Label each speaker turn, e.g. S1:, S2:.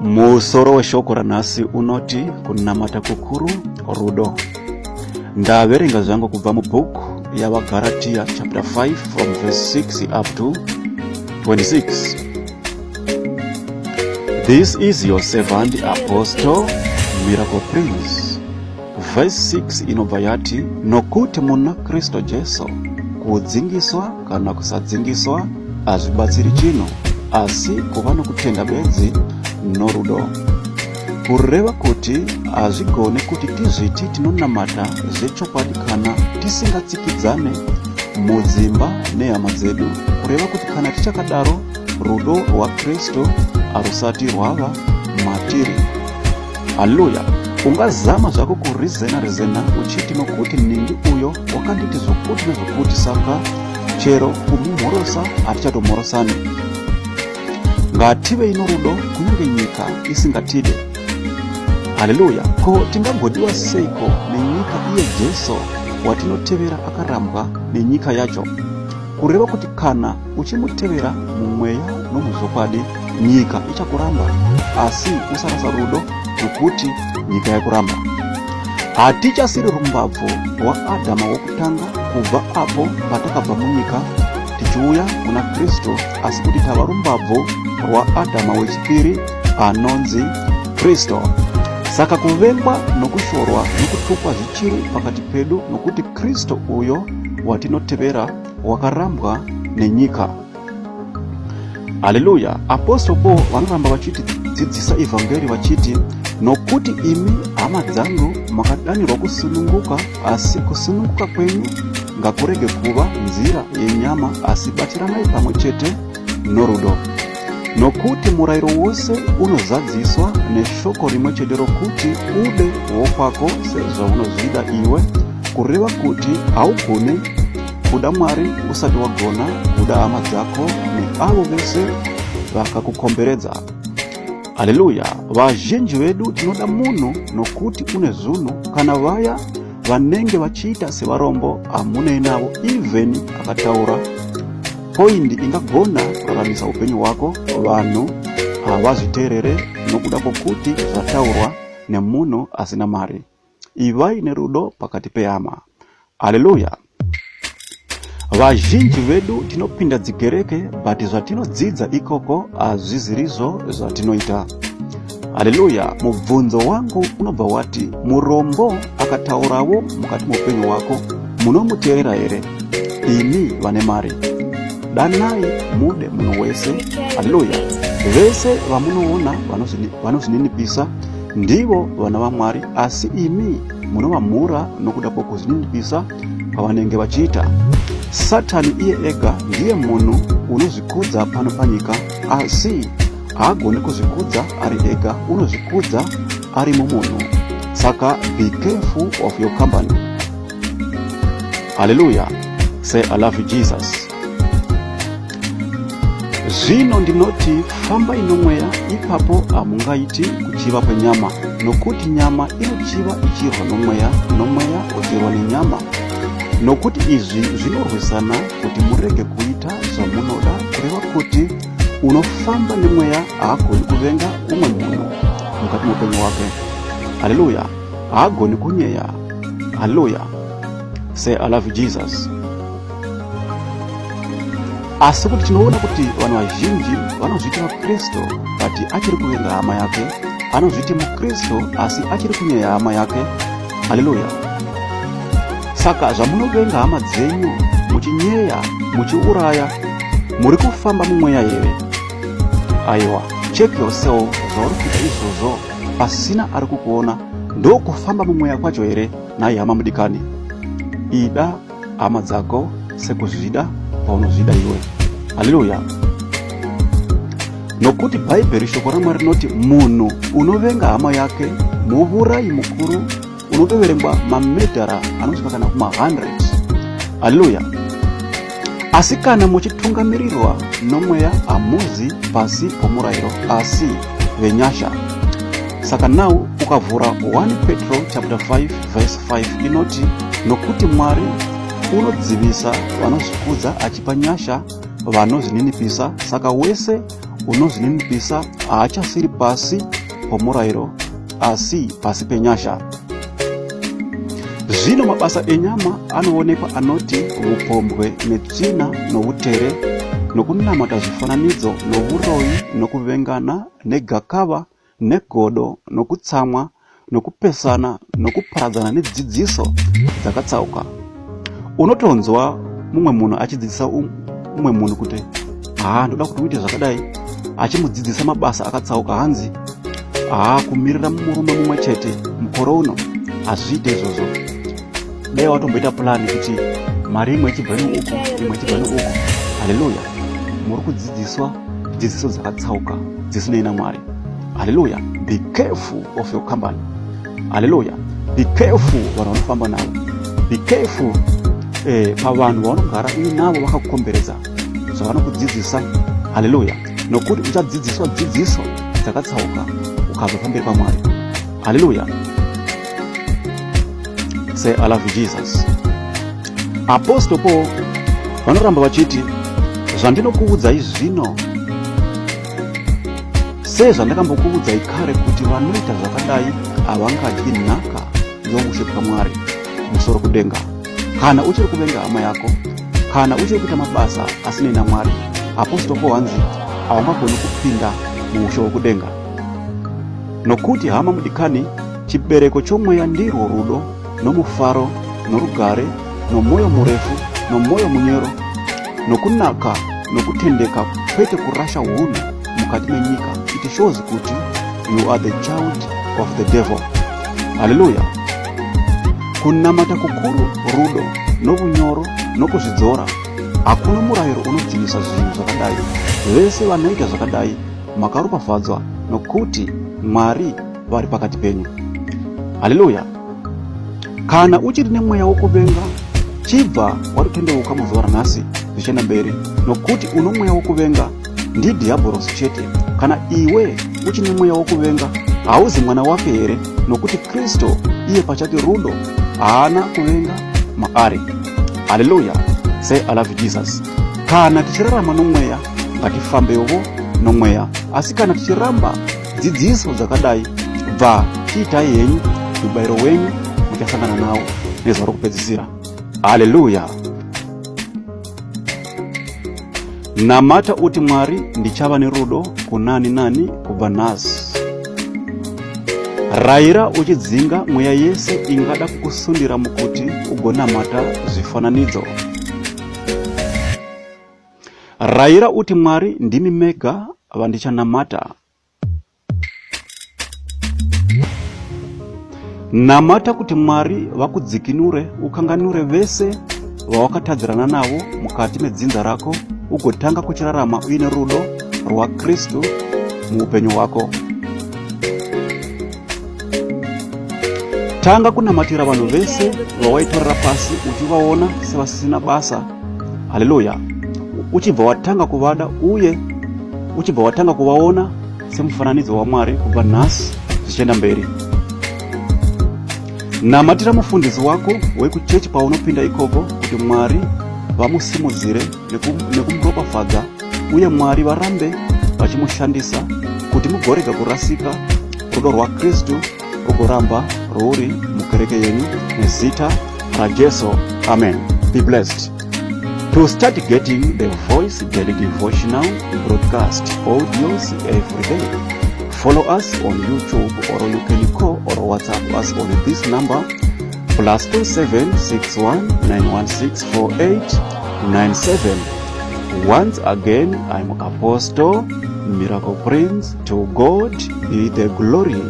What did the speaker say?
S1: Musoro weshoko ranhasi unoti kunamata kukuru rudo. Ndaverenga zvangu kubva mubhuku yaVaGaratiya chapter 5 from verse 6 up to 26. This is your servant Apostle Miracle Prince. Verse 6 inobva yati nokuti muna Kristu Jesu kudzingiswa kana kusadzingiswa hazvibatsiri chinhu asi kuva nokutenda bedzi norudo. Kureva kuti hazvigone kuti tizviti tinonamata zvechokwadi kana tisingatsikidzane mudzimba nehama dzedu. Kureva kuti kana tichakadaro rudo rwaKristu harusati rwava matiri. Haleluya! Ungazama zvako kurizena rizena uchiti nokuti nhingi uyo wakanditi zvokuti nezvokuti, saka chero kumumhorosa hatichatomhorosani. Ngativei norudo kunyange nyika isingatide. Haleluya! Ko tingagodiwa seiko nenyika iye Jesu watinotevera akarambwa nenyika yacho? Kureva kuti kana uchimutevera mumweya nomuzvokwadi, nyika ichakuramba, asi usarasa rudo nokuti nyika yakuramba. Hatichasiri rumbabvu rwaAdhama wokutanga kubva apo patakabva munyika tichiuya kuna Kristu, asi kuti tava rumbabvu rwaAdhama wechipiri anonzi Kristu. Saka kuvengwa nokushorwa nokutukwa zvichiri pakati pedu nokuti Kristu uyo watinotevera wakarambwa nenyika. Haleluya! Apostle Paul vanoramba vachitidzidzisa evhangeri vachiti, nokuti imi hama dzangu makadanirwa kusununguka, asi kusununguka kwenyu ngakurege kuva nzira yenyama, asi batiranai pamwe chete norudo. Nokuti murayiro wose unozadziswa neshoko rimwe chete rokuti ude wokwako sezvaunozvida iwe, kureva kuti haugone kuda Mwari usati wagona kuda hama dzako neavo vese vakakukomberedza. Haleluya! Vazhinji vedu tinoda munhu nokuti une zunhu, kana vaya vanenge vachiita sevarombo hamunei navo, even akataura point ingagona kuraramisa upenyu hwako, vanhu havazviteerere nokuda kwokuti zvataurwa nemunhu asina mari. Ivai nerudo pakati pehama. Haleluya! Vazhinji vedu tinopinda dzikereke but zvatinodzidza ikoko hazvizirizvo zvatinoita. Haleluya! Mubvunzo wangu unobva wati, murombo akataurawo mukati meupenyu hwako munomuteerera here? Imi vane mari, danai mude munhu wese. Haleluya! Vese vamunoona vanozvininipisa ndivo vana vaMwari, asi imi munovamhura nokuda kwokuzvininipisa kwavanenge vachiita. Satani iye ega ndiye munhu unozvikudza pano panyika, asi haagoni kuzvikudza ari ega, unozvikudza ari mumunhu. Saka be careful of your company. Haleluya! Say I love you Jesus. Zvino ndinoti fambai nomweya, ipapo hamungaiti kuchiva kwenyama, nokuti nyama inochiva ichirwa nomweya, nomweya uchirwa nenyama. Nokuti izvi zvinorwisana kuti murege kuita zvamunoda, kureva kuti unofamba nemweya haagoni kuvenga umwe munhu mukati meupenyu hwake. Haleluya! Haagoni kunyeya. Haleluya! Say I love you Jesus. Asi kuti tinoona kuti vanhu vazhinji vanozviti vaKristu but achiri kuvenga hama yake, anozviti muKristu asi achiri kunyeya hama yake. Haleluya! Saka zvamunovenga hama dzenyu muchinyeya, muchiuraya, muri kufamba mumweya here? Aiwa, check yourself zvauri kuita izvozvo pasina ari kukuona, ndokufamba mumweya kwacho here? Nhai hama mudikani, ida hama dzako sekuzvida paunozvida iwe. Haleluya! Nokuti Bhaibheri shoko raMwari rinoti munhu unovenga hama yake muvurayi mukuru, unotoverengwa mamedhara anosvika kana kuma100. Haleluya! Asi kana muchitungamirirwa nomweya hamuzi pasi pomurayiro, asi venyasha. Saka now ukavhura 1 Petro chapter 5 verse 5 inoti, nokuti Mwari unodzivisa vanozvikudza achipa nyasha vanozvininipisa. Saka wese Unozvininipisa haachasiri pasi pomurayiro asi pasi penyasha. Zvino mabasa enyama anoonekwa anoti upombwe netsvina noutere nokunamata zvifananidzo novuroyi nokuvengana negakava negodo nokutsamwa nokupesana nokuparadzana nedzidziso dzakatsauka. Unotonzwa mumwe munhu achidzidzisa mumwe munhu kuti haa, ndoda kuti uite zvakadai, achimudzidzisa mabasa akatsauka. Hanzi haa, kumirira murume mumwe chete mukore uno hazviite izvozvo. Dai watomboita pulani kuti mari imwe ichibva neuku, imwe ichibva neuku. Haleluya! Muri kudzidziswa dzidziso dzakatsauka dzisinei naMwari. Haleluya! Be careful of your company. Haleluya! Be careful vanhu vanofamba navo. Be careful pavanhu vaunogara uinavo vakakukomberedza, zvavanokudzidzisa. Haleluya! Nokuti uchadzidziswa dzidziso dzakatsauka ukabva pamberi paMwari. Haleluya! Say, "I love you, Jesus." Apostle Paul vanoramba vachiti, zvandinokuudzai zvino sezvandakambokuudzai kare, kuti vanoita zvakadai havangadyi nhaka youshe bwaMwari musoro kudenga. Kana uchiri kuvenga hama yako, kana uchiri kuita mabasa asinei naMwari, Apostle Paul hanzi haungagoni kupinda muushe hwokudenga. Nokuti, hama mudikani, chibereko chomweya ndirwo rudo nomufaro norugare nomwoyo murefu nomwoyo munyoro nokunaka nokutendeka, kwete kurasha hunhu mukati menyika. It shows kuti you are the child of the devil. Haleluya! Kunamata kukuru rudo novunyoro nokuzvidzora. Hakuna murayiro unodzivisa zvinhu zvakadai. Vese vanoita zvakadai makaropafadzwa, nokuti Mwari vari pakati penyu. Haleluya! Kana uchiri nemweya wokuvenga, chibva watotendeuka muzuva ranhasi zvichienda mberi, nokuti uno mweya wokuvenga ndidhiabhorosi chete. Kana iwe uchine mweya wokuvenga, hauzi mwana wake here? Nokuti Kristu iye pachake rudo, haana kuvenga maari. Haleluya! Say, "I love Jesus." Kana tichirarama nomweya, ngatifambewo nomweya. Asi kana tichiramba dzidziso dzakadai, bva chiitai henyu, mubayiro wenyu muchasangana nawo nezuva rokupedzisira. Haleluya! Namata uti, "Mwari, ndichava nerudo kunani nani kubva nhasi." Rayira uchidzinga mweya yese ingada kukusundira mukuti ugonamata zvifananidzo. Rayira uti, "Mwari, ndimi mega vandichanamata." Namata kuti Mwari vakudzikinure, ukanganure vese vawakatadzirana navo mukati medzinza rako, ugotanga kuchirarama uine rudo rwaKristu muupenyu hwako. Tanga kunamatira vanhu vese vawaitorera pasi uchivaona sevasina basa. Haleluya! Uchibva watanga kuvada uye uchibva watanga kuvaona semufananidzo waMwari kubva nhasi zvichienda mberi. Namatira mufundisi wako wekuchechi paunopinda ikoko kuti Mwari vamusimudzire nekumuropafadza, uye Mwari varambe vachimushandisa kuti mugorega kurasika, rudo rwaKristu rugoramba rwuri mukereke yenyu nezita raJesu. Amen. Be blessed. To start getting the Voice Daily Devotional broadcast audios every day, follow us on YouTube, or you can call or WhatsApp us on this number, +27 61 916 4897. Once again, I'm Apostle Miracle Prince. To God be the glory.